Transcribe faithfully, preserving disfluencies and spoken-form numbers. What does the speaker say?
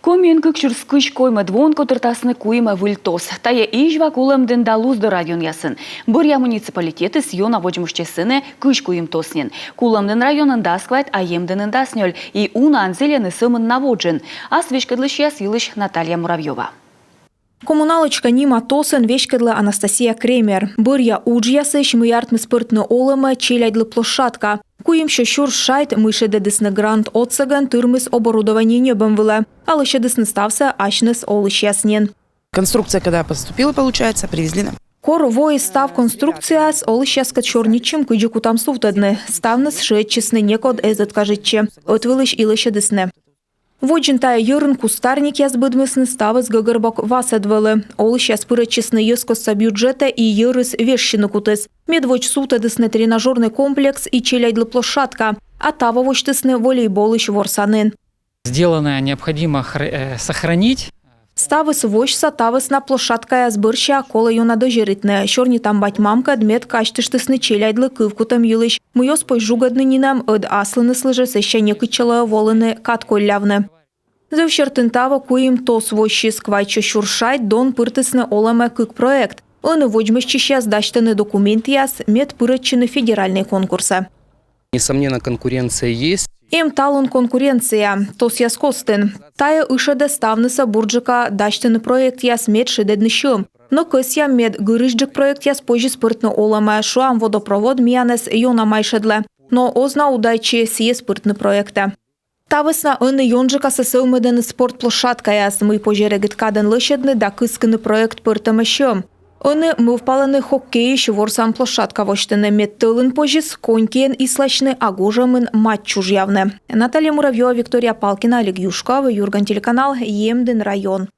Комиын кык сюрс кызь коймӧд воын котыртасны куим выль ТОС. Тайӧ Изьва, Кулӧмдін да Луздор районъясын. Бӧръя муниципалитетыс ёна водзмӧстчис ӧні кызь куим ТОС нин. Кулӧмдін районын дас квайт, а Емдінын дас нёль. И унаӧн зільӧны сӧмын на водзын. Ас веськӧдлысьяс йылысь Наталья Муравьёва. «Коммуналочка» нима ТОС-ӧн веськӧдлӧ Анастасия Кремер. Бӧръя уджъясысь, мый артмис пӧртны олӧмӧ, челядьлы площадка. Куимсё сюрс шайт, мый шедӧдісны грант отсӧгӧн, тырмис оборудование ньӧбӧм вылӧ. А лӧсьӧдісны ставсӧ асьныс олысьяс нин. Конструкция, когда поступила, получается, привезли нам. Кор воис став конструкцияыс, олысьяскӧд сёрнитчим, кыдзи кутам сувтӧдны. Ставныс шыӧдчисны, некод эз ӧткажитчы. Ӧтвылысь и лӧсьӧдісны. Водзын тайӧ йӧрын кустарникъяс быдмисны, ставыс гӧгӧрбок васӧд вӧлі. Олысьяс пырӧдчисны йӧзкостса бюджетӧ, и йӧрыс вежсьыны кутіс. Медводз сувтӧдісны тренажёрнӧй комплекс и челядьлы площадка. А таво восьтісны волейболысь ворсанін. Сделанное необходимо хр- э, сохранить. Ставыс восьса, та вӧсна площадкаяс бӧрся колӧ ёна дӧзьӧритны. Сёрнитам бать-мамкӧд, мед казьтыштісны челядьлы кывкутӧм йылысь, мый оз позь жугӧдны нинӧм, ӧд аслыныслы жӧ сэсся некытчӧ лоӧ волыны кад коллявны. Зэв сертын таво куим ТОС воссис. Квайтсё сюрс шайт дон пыртісны олӧмӧ кык проект. Ӧні водзмӧстчысьяс дасьтӧны документъяс, мед пырӧдчыны федеральнӧй конкурсӧ. Несомненно, конкуренция есть. Эм талун конкуренция ТОС-яс костын. Тайӧ ышӧдӧ ставнысӧ бурджыка дасьтыны проектъяс, мед шедӧдны сьӧм. Но кӧсъям, мед гырысьджык проектъяс позис пӧртны олӧмӧ. Шуам, водопровод миянӧс ёна майшӧдлӧ. Но оз на удайтчы сійӧс пыртны проектӧ. Та вӧсна ӧні ёнджыкасӧ сӧвмӧдӧны спорт площадкаяс, мый позьӧ регыд кадӧн лӧсьӧдны да кыскыны проект пӧртӧмӧ сьӧм. Ӧні мӧвпалӧны хоккейысь ворсан площадка восьтыны, мед тӧлын позис конькиӧн исласьны, а гожӧмын матч чужъявны. Наталья Муравьёва, Виктория Палкина, Олег Юшков, «Юрган» телеканал, Емдін район.